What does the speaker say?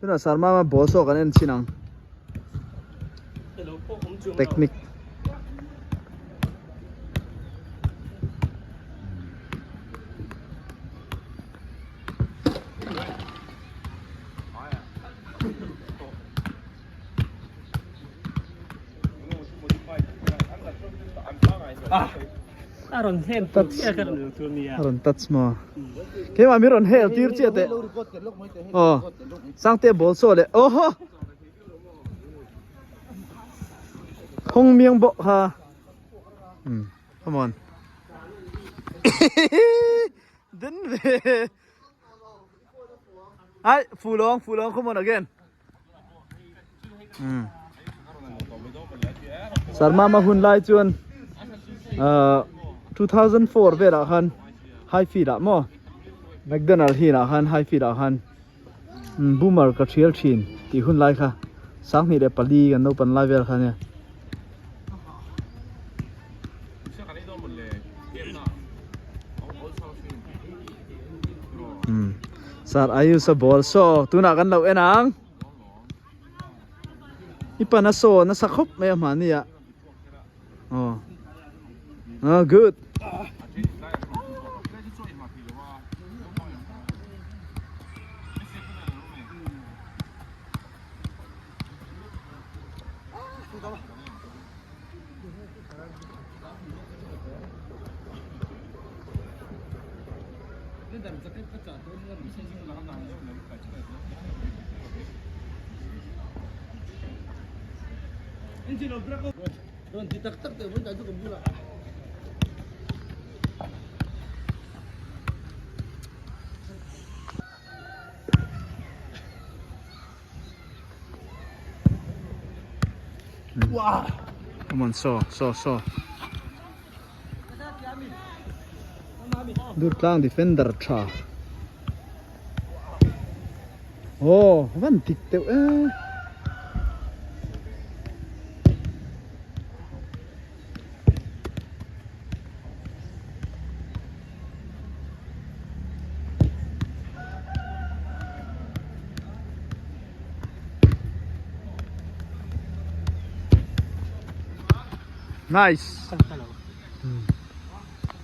Tunah Sarmama ball saw kan en chhin ang. Technique. A rawn hel tur chiah ka rawn tur nia. A rawn touch maw. Keimah mi rawn hel tir chiah teh. Aw. Sangte ball saw leh. Oho. Hong miang bawk kha. Hmm. Come on. Den ve. Ai, fu long, fu long, come on again. Hmm. Sarmama hun lai chuan 2004 velah khan Highfield ah maw McDonald hill ah khan Highfield ah khan boomer ka thial thin tih hun lai kha 24 kan naupan lai vel kha nia. Sir Ayush a ball saw tunah kan lo en ang i pan a saw nasa khawp mai a hmahni ah aw ah good. Come on, so, so, so. Durtlang defender tha. Oh, van dik deuh e. Nice.